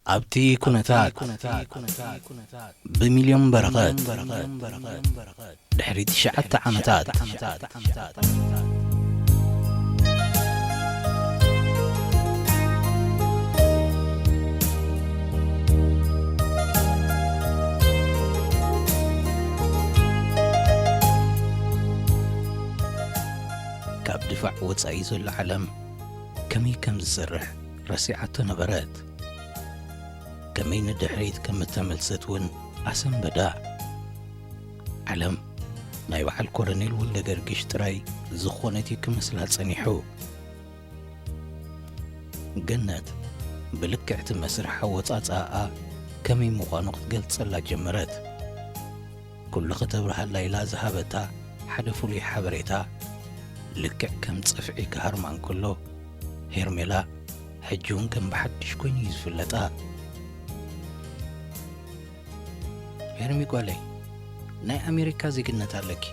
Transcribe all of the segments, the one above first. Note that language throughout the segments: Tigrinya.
ኣብቲ ኩነታት ብሚልዮን በረኸት ድሕሪ ትሽዓተ ዓመታት ካብ ድፋዕ ወጻኢ ዘሎ ዓለም ከመይ ከም ዝሰርሕ ረሲዓቶ ነበረት። ከመይ ንድሕሪት ከም እተመልሰት እውን ኣሰንበዳ። ዓለም ናይ በዓል ኮረኔል ወልደ ገርጊሽ ጥራይ ዝኾነት እዩ ክመስላ ጸኒሑ። ገነት ብልክዕቲ መስርሕ ኣወጻጽኣኣ ከመይ ምዃኑ ክትገልጸላ ጀመረት። ኩሉ ከተብርሃላ ኢላ ዝሃበታ ሓደ ፍሉይ ሓበሬታ፣ ልክዕ ከም ጽፍዒ ክሃርማ እንከሎ፣ ሄርሜላ ሕጂ እውን ከም ብሓድሽ ኮይኑ እዩ ዝፍለጣ። ሄርሚ ጓለይ፣ ናይ ኣሜሪካ ዜግነት ኣለኪ።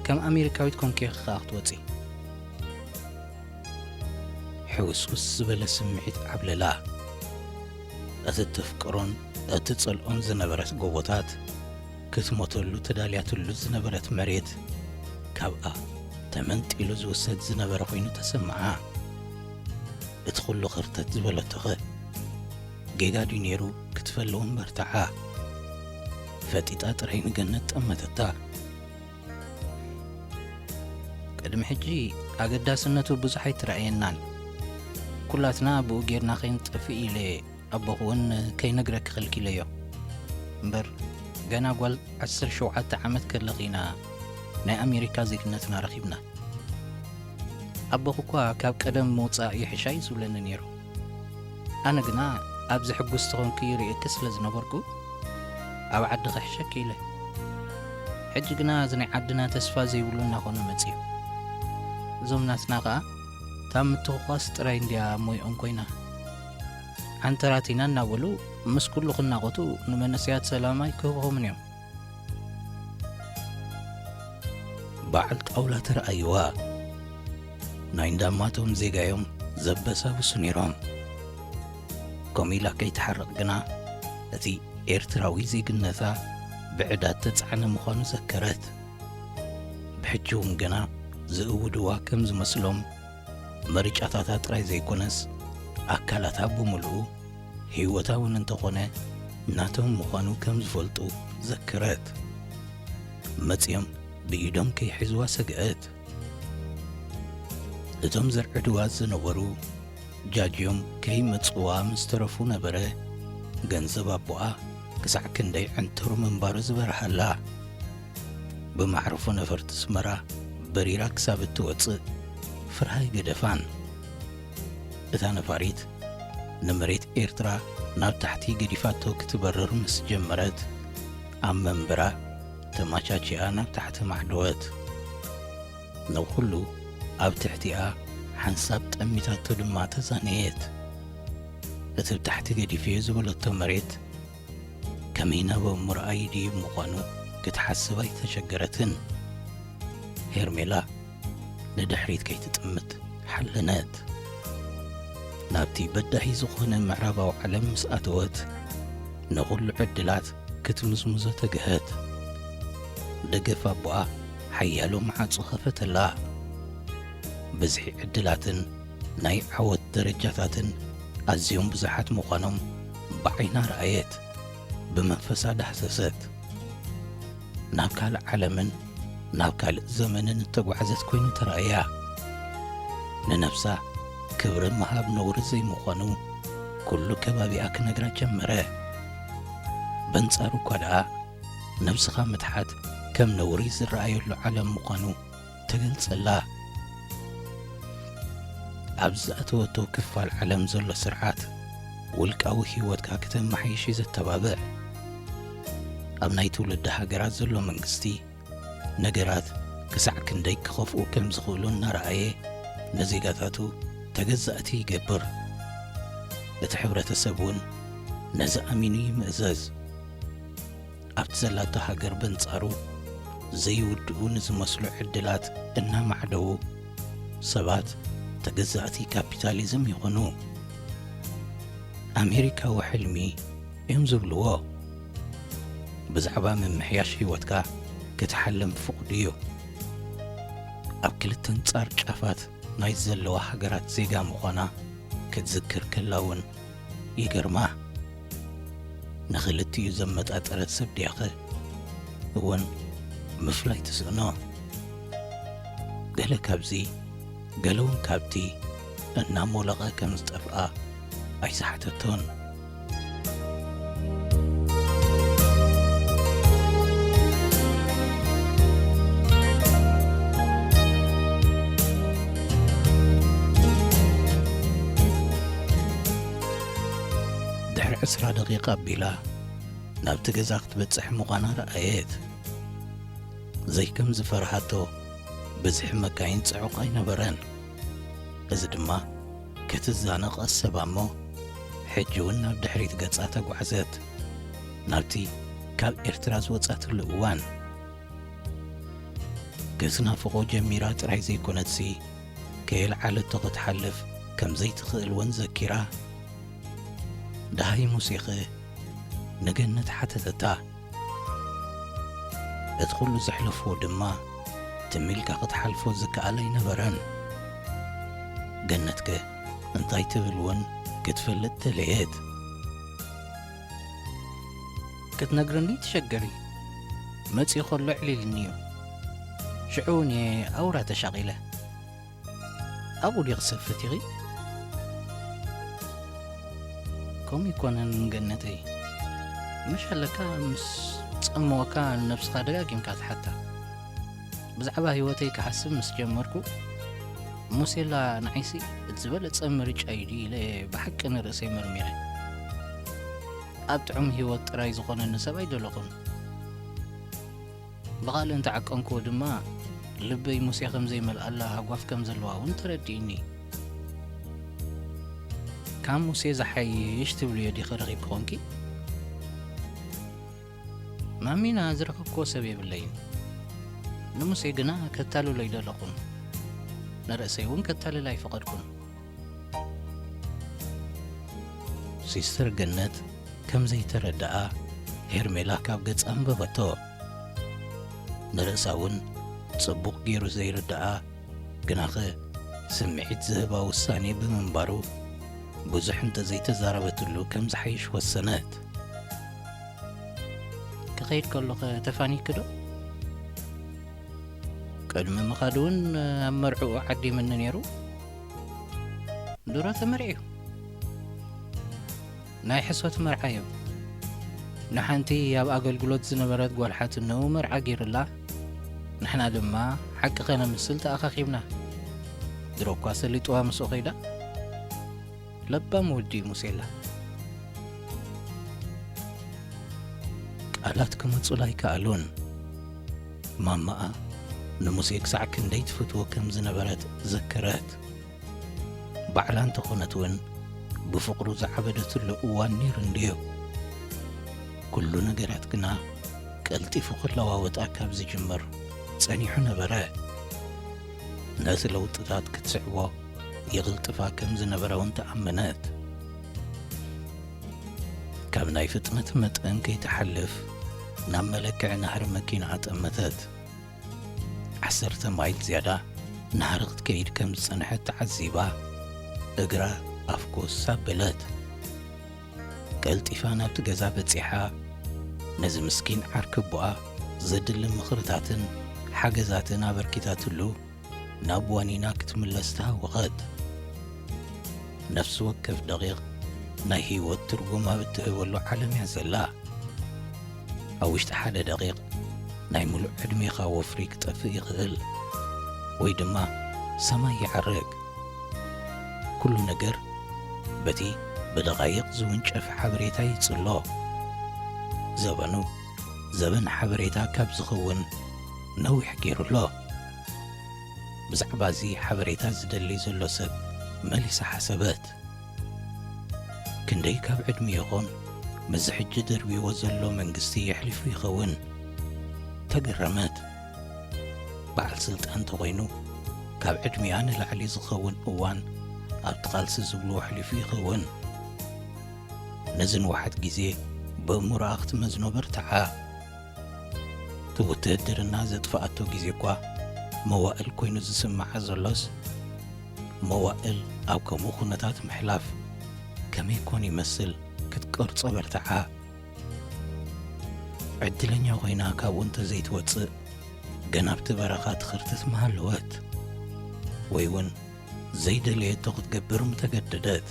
ከም ኣሜሪካዊት ኮንኪ ኢኺ ከኣ ክትወጺ። ሕውስውስ ዝበለ ስምዒት ዓብለላ። እቲ ተፍቅሮን እቲ ጸልኦን ዝነበረት ጎቦታት፣ ክትሞተሉ ተዳልያትሉ ዝነበረት መሬት፣ ካብኣ ተመንጢሉ ዝውሰድ ዝነበረ ኮይኑ ተሰምዓ። እቲ ኩሉ ክርተት ዝበለቶኸ? ጌጋ ድዩ ነይሩ ክትፈሊ እውን በርትዓ። ፈጢጣ ጥራይ ንገነት ጠመተታ። ቅድሚ ሕጂ ኣገዳስነቱ ብዙሕ ኣይትረኣየናን። ኩላትና ብኡ ጌርና ከይንጠፍእ ኢለ ኣቦኹ እውን ከይነግረኪ ከልኪለዮ። እምበር ገና ጓል ዓሰርተ ሸውዓተ ዓመት ከለኺ ኢና ናይ ኣሜሪካ ዜግነትና ረኺብና። ኣቦኹ እኳ ካብ ቀደም ምውጻእ ይሕሻ እዩ ዝብለኒ ነይሩ። ኣነ ግና ኣብዚ ሕጉስቲ ኾንኪ ይርእየኪ ስለ ዝነበርኩ፣ ኣብ ዓዲ ክሕሸኪ ኢለ። ሕጂ ግና እዚ ናይ ዓድና ተስፋ ዘይብሉ እናኾነ መጺኡ። እዞም ናትና ኸኣ ታብ ምትኹዃስ ጥራይ እንድያ ሞይኦም ኮይና። ዓንተራት ኢና እናበሉ ምስ ኩሉ ክናቖቱ ንመንእሰያት ሰላም ኣይክህብኹምን እዮም። በዓል ጣውላ ተረኣይዋ። ናይ እንዳማቶም ዜጋዮም ዘበሳብሱ ነይሮም። ከምኡ ኢላ ከይትሓርቕ ግና እቲ ኤርትራዊ ዜግነታ ብዕዳ እተጻዕነ ምዃኑ ዘከረት። ብሕጂ እውን ግና ዝእውድዋ ከም ዝመስሎም፣ ምርጫታታ ጥራይ ዘይኮነስ ኣካላታ ብምልኡ ህይወታ እውን እንተኾነ ናቶም ምዃኑ ከም ዝፈልጡ ዘከረት። መጺኦም ብኢዶም ከይሕዝዋ ሰግኣት። እቶም ዘርዕድዋ ዝነበሩ ጃጅዮም ከይመጽዋ ምስ ተረፉ ነበረ ገንዘብ ኣቦኣ ክሳዕ ክንደይ ዕንትሩ ምንባሩ ዝበርሃላ። ብማዕርፎ ነፈርቲ ኣስመራ በሪራ ክሳብ እትወጽእ ፍርሃ ኣይገደፋን። እታ ነፋሪት ንመሬት ኤርትራ ናብ ታሕቲ ገዲፋቶ ክትበርር ምስ ጀመረት፣ ኣብ መንበራ ተማቻቺኣ ናብ ታሕቲ ማዕደወት። ንኹሉ ኣብ ትሕቲኣ ሓንሳብ ጠሚታቶ ድማ ተዛነየት። እቲ ብታሕቲ ገዲፈዮ ዝበለቶ መሬት ከመይ ናብ ምርኣይ ድዩ ምዃኑ ክትሓስብ ኣይተሸገረትን። ሄርሜላ ንድሕሪት ከይትጥምት ሓለነት። ናብቲ በዳሂ ዝኾነ ምዕራባዊ ዓለም ምስ ኣተወት፣ ንኹሉ ዕድላት ክትምዝምዞ ተግህት። ደገፍ ኣቦኣ ሓያሎ መዓጹ ኸፈተላ። ብዝሒ ዕድላትን ናይ ዓወት ደረጃታትን ኣዝዮም ብዙሓት ምዃኖም ብዓይና ረኣየት፣ ብመንፈሳ ዳህሰሰት። ናብ ካልእ ዓለምን ናብ ካልእ ዘመንን እተጓዕዘት ኮይኑ ተራእያ። ንነብሳ ክብሪ ምሃብ ነውሪ ዘይምዃኑ ኩሉ ከባቢኣ ክነግራ ጀመረ። በንጻሩ እኳ ደኣ ነብስኻ ምትሓት ከም ነውሪ ዝረኣየሉ ዓለም ምዃኑ ተገልጸላ። ኣብ ዝኣተወቶ ክፋል ዓለም ዘሎ ስርዓት ውልቃዊ ህይወትካ ክተመሓይሽ እዩ ዘተባብዕ። ኣብ ናይ ትውልዲ ሃገራት ዘሎ መንግስቲ ነገራት ክሳዕ ክንደይ ክኸፍኡ ከም ዝኽእሉ እናረኣየ ንዜጋታቱ ተገዛእቲ ይገብር። እቲ ሕብረተሰብ እውን ነዚ ኣሚኑ ይምእዘዝ። ኣብቲ ዘላቶ ሃገር በንጻሩ ዘይውድኡ ንዝመስሉ ዕድላት እናማዕደዉ ሰባት ተገዛእቲ ካፒታሊዝም ይኾኑ። ኣሜሪካዊ ሕልሚ እዮም ዝብልዎ። ብዛዕባ ምምሕያሽ ህይወትካ ክትሓልም ፍቑድ እዩ። ኣብ ክልተ ኣንጻር ጫፋት ናይ ዘለዋ ሃገራት ዜጋ ምዃና ክትዝክር ከላ እውን ይገርማ። ንኽልቲኡ ዘመጣጠረት ሰብ ድያኸ? እውን ምፍላይ ትስእኖ። ገለ ካብዚ፣ ገለ እውን ካብቲ እናሞለቐ ከም ዝጠፍኣ ኣይሰሓተቶን። ድሕሪ ዕስራ ደቂቃ ኣቢላ ናብቲ ገዛ ክትበጽሕ ምዃና ረኣየት። ዘይከም ዝፈርሃቶ፣ ብዝሒ መካይን ጽዑቕ ኣይነበረን። እዚ ድማ ክትዛነቕ ኣሰባ እሞ፣ ሕጂ እውን ናብ ድሕሪት ገጻ ተጓዕዘት። ናብቲ ካብ ኤርትራ ዝወጻትሉ እዋን። ክትናፍቖ ጀሚራ ጥራይ ዘይኮነትሲ፣ ከየልዓለቶ ክትሓልፍ ከም ዘይትኽእል እውን ዘኪራ። ደሃይ ሙሴኸ? ንገነት ሓተተታ። እቲ ኹሉ ዘሕለፍዎ ድማ ትም ኢልካ ክትሓልፎ ዝከኣል ኣይነበረን። ገነትከ እንታይ ትብል እውን ክትፈልጥ ተለየት። ክትነግርኒ ትሸገሪ። መጺኡ ከሎ ዕሊልኒ እዩ። ሽዑ እውን እየ ኣውራ ተሻቒለ። ኣብኡ ድዩ ክሰፍት ኢኺ? ከምኡ ይኮነን ገነተይ። መሻለካ ምስ ጸመወካ ነብስኻ ደጋጊምካ ትሓታ። ብዛዕባ ህይወተይ ክሓስብ ምስ ጀመርኩ፣ ሙሴላ ንዓይሲ እቲ ዝበለጸ ምርጫ እዩ ድዩ ኢለ ብሓቂ ንርእሰይ መርሚረ። ኣብ ጥዑም ህይወት ጥራይ ዝኾነኒ ሰብ ኣይደለኹን። ብኻልእ እንተዓቀንክዎ ድማ፣ ልበይ ሙሴ ከም ዘይመልኣላ ሃጓፍ ከም ዘለዋ እውን ተረዲእኒ። ካብ ሙሴ ዝሓይሽ ትብልዮ ዲኺ ረኺብኪ ኾንኪ? ማሚና ዝረኸብክዎ ሰብ የብለይን። ንሙሴ ግና ከታልሎ ኣይደለኹን። ንርእሰይ እውን ከታልል ኣይፈቐድኩን። ሲስተር ገነት ከም ዘይተረድኣ ሄርሜላ ካብ ገጻ ኣንበበቶ። ንርእሳ እውን ጽቡቕ ገይሩ ዘይርድኣ፣ ግናኸ ስምዒት ዝህባ ውሳኔ ብምንባሩ፣ ብዙሕ እንተ ዘይተዛረበትሉ ከም ዝሓይሽ ወሰነት። ክኸይድ ከሎኸ ተፋኒኪ ዶ? ቅድሚ ምኻዱ እውን ኣብ መርዕኡ ዓዲምኒ ነይሩ። ድሮ ተመርዕዩ። ናይ ሕሶት መርዓ እዩ። ንሓንቲ ኣብ ኣገልግሎት ዝነበረት ጓል ሓትንኡ መርዓ ገይሩላ፣ ንሕና ድማ ሓቂ ከነምስል ተኣኻኺብና። ድሮ እኳ ሰሊጥዋ ምስኡ ኸይዳ። ለባም ወዲ እዩ ሙሴላ። ቃላት ክመጹላ ኣይከኣሉን። ማማኣ ንሙሴ ክሳዕ ክንደይ ትፈትዎ ከም ዝነበረት ዘከረት። ባዕላ እንተኾነት እውን ብፍቕሩ ዝዓበደትሉ እዋን ነይሩ እንድዩ። ኩሉ ነገራት ግና ቀልጢፉ ክለዋወጣ ካብ ዝጅምር ጸኒሑ ነበረ። ነቲ ለውጥታት ክትስዕቦ ይቕልጥፋ ከም ዝነበረ እውን ተኣመነት። ካብ ናይ ፍጥነት መጠን ከይትሓልፍ ናብ መለክዒ ናህሪ መኪና ኣጠመተት። ዓሰርተ ማይል ዝያዳ ናህሪ ክትከይድ ከም ዝጸንሐት ተዓዚባ፣ እግራ ኣፍኩስ ኣበለት። ቀልጢፋ ናብቲ ገዛ በጺሓ፣ ነዚ ምስኪን ዓርኪ ኣቦኣ ዘድሊ ምኽርታትን ሓገዛትን ኣበርኪታትሉ፣ ናብ ዋኒና ክትምለስ ተሃወኸት። ነፍሲ ወከፍ ደቂቕ ናይ ህይወት ትርጉም ኣብ እትህበሉ ዓለም እያ ዘላ። ኣብ ውሽጢ ሓደ ደቂቕ ናይ ምሉእ ዕድሜኻ ወፍሪ ክጠፍእ ይኽእል፣ ወይ ድማ ሰማይ ይዓርግ። ኩሉ ነገር በቲ ብደቓይቕ ዝውንጨፍ ሓበሬታ ይጽሎ። ዘበኑ ዘበን ሓበሬታ ካብ ዝኸውን ነዊሕ ገይሩ ኣሎ። ብዛዕባ እዚ ሓበሬታ ዝደሊ ዘሎ ሰብ መሊሳ ሓሰበት። ክንደይ ካብ ዕድሚኡ ይኾን ምስዚ ሕጂ ደርብይዎ ዘሎ መንግስቲ የሕሊፉ ይኸውን? ተገረመት። በዓል ስልጣን እንተኾይኑ፣ ካብ ዕድሚኣ ንላዕሊ ዝኸውን እዋን ኣብቲ ቃልሲ ዝብሉ ኣሕሊፉ ይኸውን። ነዚ ንውሓት ግዜ ብእምሮኣ ክትመዝኖ በርትዓ። እቲ ውትህድርና ዘጥፍኣቶ ግዜ እኳ መዋእል ኮይኑ ዝስምዓ ዘሎስ፣ መዋእል ኣብ ከምኡ ኩነታት ምሕላፍ ከመይ ኮን ይመስል ክትቀርጾ በርትዓ። ዕድለኛ ኮይና ካብኡ እንተዘይትወጽእ፣ ገና ኣብቲ በረኻ ትኽርትት ምሃለወት፣ ወይ እውን ዘይደለየቶ ክትገብር ምተገደደት።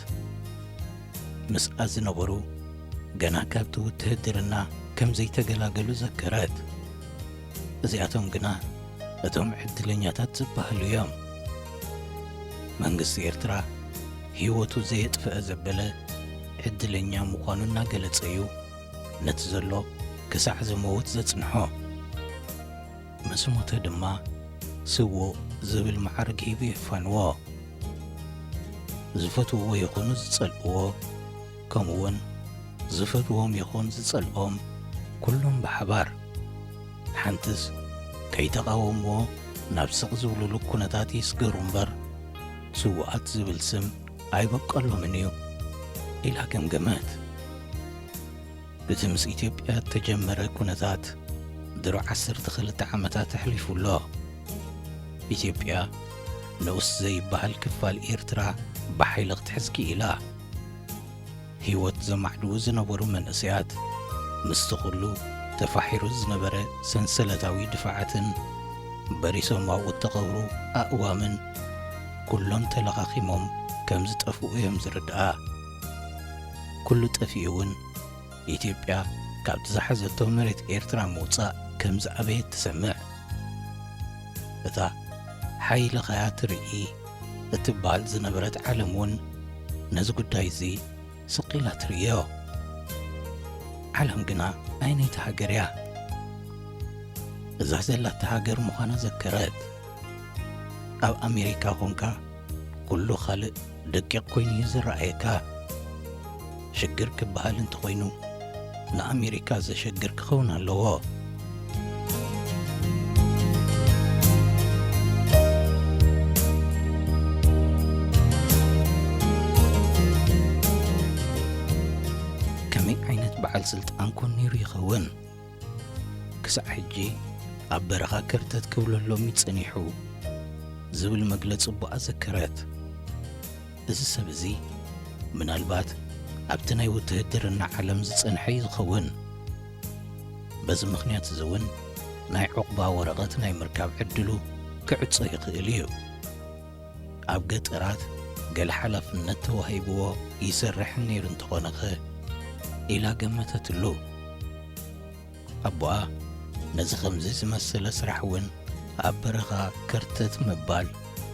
ምስኣ ዝነበሩ ገና ካብቲ ውትህድርና ከም ዘይተገላገሉ ዘከረት። እዚኣቶም ግና እቶም ዕድለኛታት ዝበሃሉ እዮም። መንግስቲ ኤርትራ ህይወቱ ዘየጥፍአ ዘበለ ዕድለኛ ምዃኑ እናገለጸ እዩ ነቲ ዘሎ ክሳዕ ዝመውት ዘጽንሖ። ምስ ሞተ ድማ ስዉእ ዝብል መዓርግ ሂቡ የፋንዎ። ዝፈትውዎ ይኹኑ ዝጸልእዎ፣ ከምኡውን ዝፈትዎም ይኹን ዝጸልኦም፣ ኩሎም ብሓባር። ሓንትስ ከይተቓወምዎ ናብ ስቕ ዝብሉሉ ኩነታት ይስገሩ እምበር፣ ስዉኣት ዝብል ስም ኣይበቀሎምን እዩ ኢላ ገምገመት። እቲ ምስ ኢትዮጵያ እተጀመረ ኩነታት ድሮ ዓሰርተ ክልተ ዓመታት ኣሕሊፉ ኣሎ። ኢትዮጵያ ንኡስ ዘይበሃል ክፋል ኤርትራ ብሓይሊ ክትሕዝ ክኢላ። ህይወት ዘማዕድዉ ዝነበሩ መንእሰያት ምስቲ ኩሉ ተፋሒሩ ዝነበረ ሰንሰለታዊ ድፋዓትን በሪሶም ኣብኡ እተቐብሩ ኣእዋምን ኩሎም ተለኻኺሞም ከም ዝጠፍኡ እዮም ዝርድኣ። ኩሉ ጠፊኡ እውን ኢትዮጵያ ካብቲ ዝሓዘቶ መሬት ኤርትራ ምውጻእ ከም ዝኣበየት ትሰምዕ። እታ ሓይልኻያ ትርኢ እትበሃል ዝነበረት ዓለም እውን ነዚ ጉዳይ እዚ ስቕ ኢላ ትርእዮ። ዓለም ግና ኣይነይቲ ሃገር እያ። እዛ ዘላታ ሃገር ምዃና ዘከረት። ኣብ ኣሜሪካ ኾንካ ኩሉ ካልእ ደቂቕ ኮይኑ እዩ ዝረኣየካ። ሽግር ክበሃል እንተኾይኑ ንኣሜሪካ ዘሸግር ክኸውን ኣለዎ። ከመይ ዓይነት በዓል ስልጣን ኮን ነይሩ ይኸውን? ክሳዕ ሕጂ ኣብ በረኻ ከርተት ክብለሎም እዩ ጸኒሑ ዝብል መግለጺ ኣቦኣ ዘከረት። እዚ ሰብ እዚ ምናልባት ኣብቲ ናይ ውትህድርና ዓለም ዝጸንሐ እዩ ዝኸውን። በዚ ምኽንያት እዚ እውን ናይ ዑቕባ ወረቐት ናይ ምርካብ ዕድሉ ክዕጾ ይኽእል እዩ። ኣብ ገጠራት ገለ ሓላፍነት ተዋሂብዎ ይሰርሕ ነይሩ እንተኾነኸ ኢላ ገመተትሉ። ኣቦኣ ነዚ ከምዚ ዝመሰለ ስራሕ እውን ኣብ በረኻ ከርተት ምባል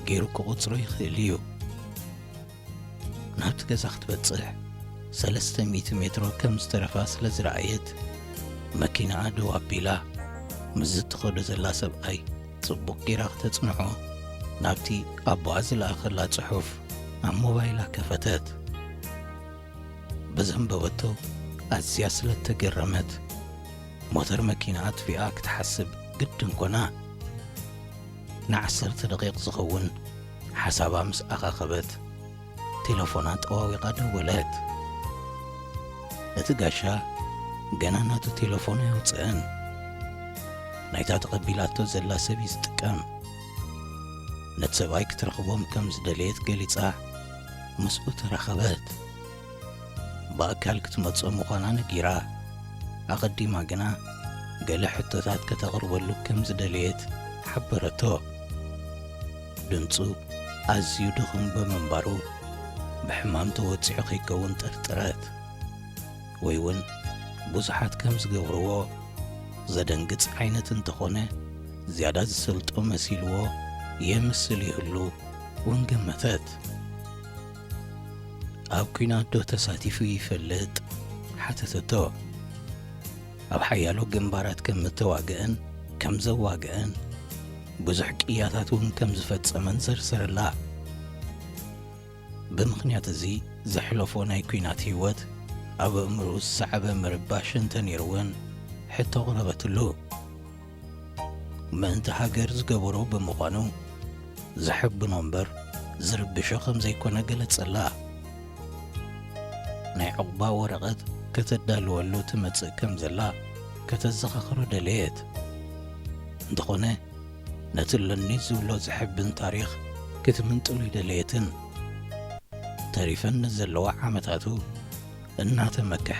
ገይሩ ክቑጽሮ ይኽእል እዩ። ናብቲ ገዛ ክትበጽሕ ሰለስተ ሚእቲ ሜትሮ ከም ዝተረፋ ስለ ዝረኣየት፣ መኪናኣ ደው ኣቢላ ምስ ዝትኸዶ ዘላ ሰብኣይ ጽቡቕ ጌራ ክተጽንዖ፣ ናብቲ ኣቦኣ ዝለኣኸላ ጽሑፍ ኣብ ሞባይላ ከፈተት። ብዘንበበቶ ኣዝያ ስለ እተገረመት፣ ሞተር መኪና ኣጥፊኣ ክትሓስብ ግድን ኮና። ንዓሰርተ ደቂቕ ዝኸውን ሓሳባ ምስ ኣኻኸበት፣ ቴለፎና ጠዋዊቓ ደወለት። እቲ ጋሻ ገና ናቱ ቴለፎን ኣየውጽአን። ናይታ ተቐቢላቶ ዘላ ሰብ እዩ ዝጥቀም። ነቲ ሰብኣይ ክትረኽቦም ከም ዝደለየት ገሊጻ ምስኡ ተራኸበት። ብኣካል ክትመጾ ምዃና ነጊራ፣ ኣቐዲማ ግና ገለ ሕቶታት ከተቕርበሉ ከም ዝደለየት ሓበረቶ። ድምጹ ኣዝዩ ድኹም ብምንባሩ፣ ብሕማም ተወጺዑ ከይከውን ጠርጠረት። ወይ እውን ብዙሓት ከም ዝገብርዎ ዘደንግጽ ዓይነት እንተኾነ፣ ዝያዳ ዝሰልጦ መሲልዎ የምስል ይህሉ እውን ገመተት። ኣብ ኲናት ዶ ተሳቲፉ ይፈልጥ? ሓተተቶ። ኣብ ሓያሎ ግንባራት ከም እተዋግአን ከም ዘዋግአን፣ ብዙሕ ቅያታት እውን ከም ዝፈጸመን ዘርዘረላ። ብምኽንያት እዚ ዘሕለፎ ናይ ኲናት ህይወት ኣብ ኣእምሮኡ ዝሰዓበ ምርባሽ እንተ ነይሩ እውን ሕቶ ኣቕረበትሉ። ምእንቲ ሃገር ዝገበሮ ብምዃኑ ዘሐብኖ እምበር ዝርብሾ ከም ዘይኮነ ገለጸላ። ናይ ዕቑባ ወረቐት ከተዳልወሉ ትመጽእ ከም ዘላ ከተዘኻኽሮ ደለየት። እንተኾነ፣ ነቲ ኣለኒ ዝብሎ ዘሐብን ታሪኽ ክትምንጥሉ ኣይደለየትን። ተሪፈን ንዘለዋ ዓመታቱ እናተመክሐ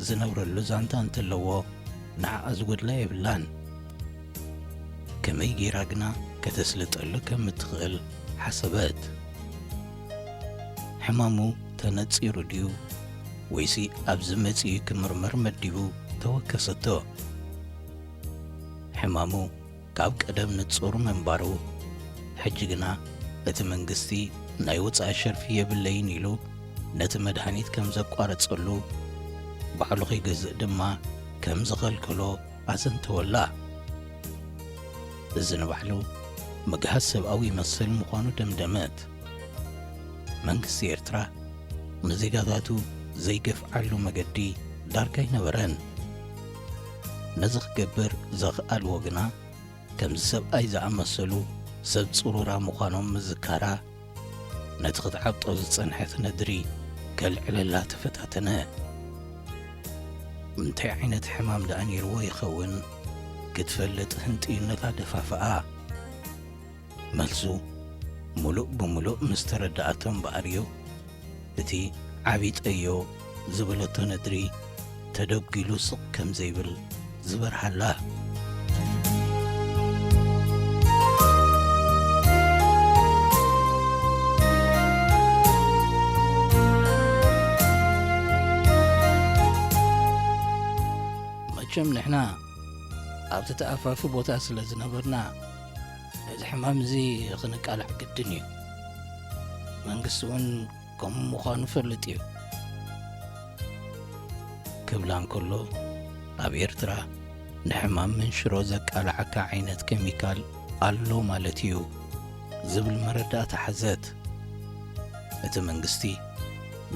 ዝነብረሉ ዛንታ እንተለዎ፣ ንዓኣ ዝጎድላ የብላን። ከመይ ገይራ ግና ከተስልጠሉ ከም እትኽእል ሓሰበት። ሕማሙ ተነጺሩ ድዩ ወይሲ ኣብዚ መጺኡ ክምርመር መዲቡ ተወከሰቶ። ሕማሙ ካብ ቀደም ንጹር ምንባሩ፣ ሕጂ ግና እቲ መንግስቲ ናይ ወጻኢ ሸርፊ የብለይን ኢሉ ነቲ መድሃኒት ከም ዘቋረጸሉ፣ ባዕሉ ከይገዝእ ድማ ከም ዝኸልከሎ ኣዘንተወላ። እዚ ንባዕሉ ምግሃስ ሰብኣዊ መሰል ምዃኑ ደምደመት። መንግስቲ ኤርትራ ንዜጋታቱ ዘይገፍዓሉ መገዲ ዳርጋ ኣይነበረን። ነዚ ክገብር ዘኽኣልዎ ግና፣ ከምዚ ሰብኣይ ዝኣመሰሉ ሰብ ጽሩራ ምዃኖም ምዝካራ፣ ነቲ ክትዓብጦ ዝጸንሐት ነድሪ ከልዕለላ ተፈታተነ። እንታይ ዓይነት ሕማም ደኣ ነይርዎ ይኸውን? ክትፈልጥ ህንጥዩነታ ደፋፍኣ። መልሱ ምሉእ ብምሉእ ምስ ተረድኣቶ እምበኣር እዩ፣ እቲ ዓቢጠዮ ዝበለቶ ነድሪ ተደጒሉ ስቕ ከም ዘይብል ዝበርሃላ። መቸም ንሕና ኣብቲ ተኣፋፊ ቦታ ስለ ዝነበርና፣ ነዚ ሕማም እዚ ክንቃላዕ ግድን እዩ። መንግስቲ እውን ከምኡ ምዃኑ ፈልጥ እዩ። ክብላ እንከሎ፣ ኣብ ኤርትራ ንሕማም መንሽሮ ዘቃልዓካ ዓይነት ኬሚካል ኣሎ ማለት እዩ ዝብል መረዳእታ ሓዘት። እቲ መንግስቲ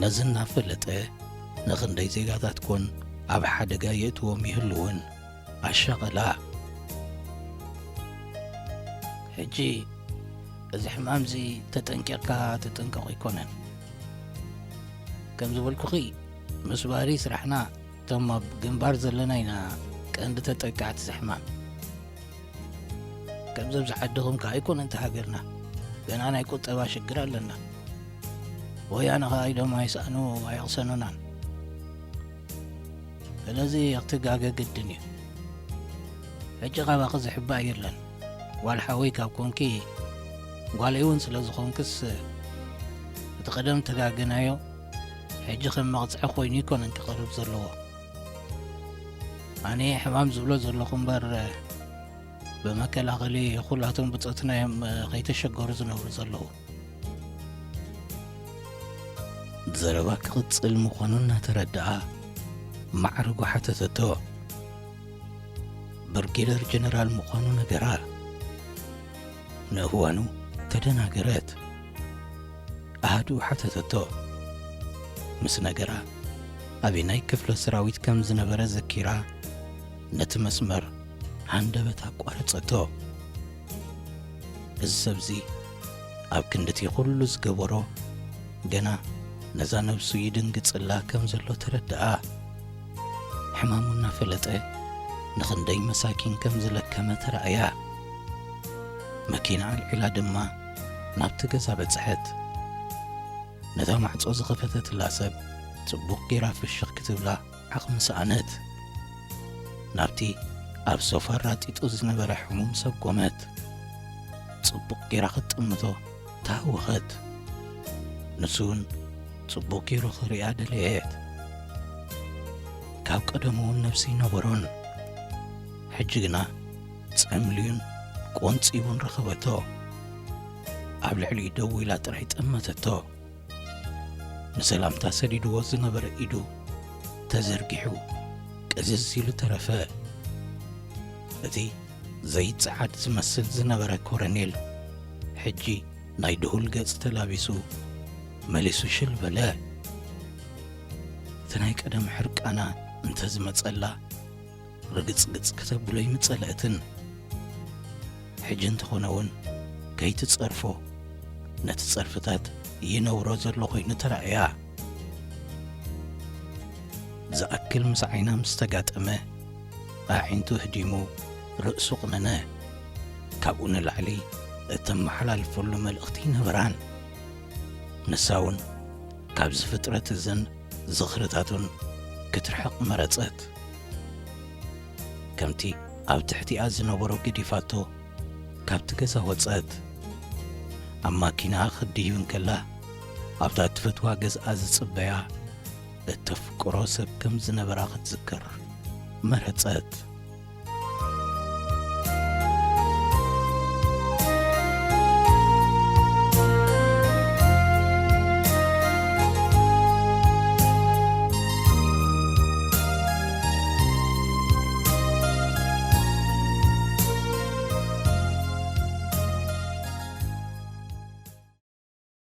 ነዚ እናፈለጠ፣ ንኽንደይ ዜጋታት ኮን ኣብ ሓደጋ የእትዎም ይህልውን ኣሻቐላ። ሕጂ እዚ ሕማም እዚ ተጠንቂቕካ ትጥንቀቕ ኣይኮነን። ከም ዝበልኩኺ፣ ምስ ባህሪ ስራሕና እቶም ኣብ ግንባር ዘለና ኢና ቀንዲ ተጠቃዕቲ እዚ ሕማም። ከምዚ ኣብዚ ዓድኹም ከኣ ኣይኮነን እቲ ሃገርና። ገና ናይ ቁጠባ ሽግር ኣለና። ወያነ ከኣ ኢዶም ኣይስኣኑ ኣይቕሰኑናን። ስለዚ ክትጋገ ግድን እዩ። ሕጂ ካባኺ ዝሕባእ የለን። ጓል ሓወይ ካብ ኮንኪ፣ ጓለይ እውን ስለ ዝኾንክስ፣ እቲ ቀደም ተጋገናዮ ሕጂ ከም መቕጽዒ ኮይኑ ኣይኮነን ክቐርብ ዘለዎ። ኣነ ሕማም ዝብሎ ዘለኹ እምበር፣ ብመከላኸሊ ኩላቶም ብጾትና እዮም ከይተሸገሩ ዝነብሩ ዘለዉ። ዘረባ ክቕጽል ምዃኑ እናተረድኣ፣ ማዕርጉ ሓተተቶ። ብርጌደር ጀነራል ምዃኑ ነገራ። ንእዋኑ ተደናገረት። ኣሃዱኡ ሓተተቶ። ምስ ነገራ፣ ኣበየናይ ክፍለ ሰራዊት ከም ዝነበረ ዘኪራ፣ ነቲ መስመር ሃንደበት ኣቋረጸቶ። እዚ ሰብዚ ኣብ ክንድቲ ኩሉ ዝገበሮ፣ ገና ነዛ ነብሱ ይድንግጽላ ከም ዘሎ ተረድኣ። ሕማሙ እናፈለጠ ንኽንደይ መሳኪን ከም ዝለከመ ተራእያ። መኪና ኣልዒላ ድማ ናብቲ ገዛ በጽሐት። ነታ ማዕጾ ዝኸፈተትላ ሰብ ጽቡቕ ጌራ ፍሽኽ ክትብላ ዓቕሚ ሰኣነት። ናብቲ ኣብ ሶፋ ራጢጡ ዝነበረ ሕሙም ሰብ ቆመት። ጽቡቕ ጌራ ክትጥምቶ ተሃወኸት። ንሱ እውን ጽቡቕ ጌሩ ክርእያ ደለየት። ካብ ቀደሙ እውን ነብሲ ይነበሮን። ሕጂ ግና ጸምልዩን ቆንጺቡን ረኸበቶ። ኣብ ልዕሊኡ ደው ኢላ ጥራይ ጠመተቶ። ንሰላምታ ሰዲድዎ ዝነበረ ኢዱ ተዘርጊሑ ቅዝዝ ኢሉ ተረፈ። እቲ ዘይጸዓድ ዝመስል ዝነበረ ኮረኔል ሕጂ ናይ ድሁል ገጽ ተላቢሱ መሊሱ ሽል በለ። እቲ ናይ ቀደም ሕርቃና እንተዝመጸላ ርግጽግጽ ከተብሎ ኣይምጸለእትን። ሕጂ እንተኾነ እውን ከይትጸርፎ ነቲ ጸርፍታት ይነብሮ ዘሎ ኮይኑ ተራእያ። ዝኣክል ምስ ዓይና ምስ ተጋጠመ፣ ኣዒንቱ ህዲሙ ርእሱ ቕነነ። ካብኡ ንላዕሊ እተመሓላልፈሉ መልእኽቲ ኣይነበራን። ንሳ እውን ካብዚ ፍጥረት እዝን ዝኽርታቱን ክትርሕቕ መረጸት። ከምቲ ኣብ ትሕቲኣ ዝነበሮ ገዲፋቶ ካብቲ ገዛ ወጸት። ኣብ ማኪና ክትድይብ እንከላ፣ ኣብታ እትፈትዋ ገዝኣ ዝጽበያ እተፍቅሮ ሰብ ከም ዝነበራ ክትዝክር መረጸት።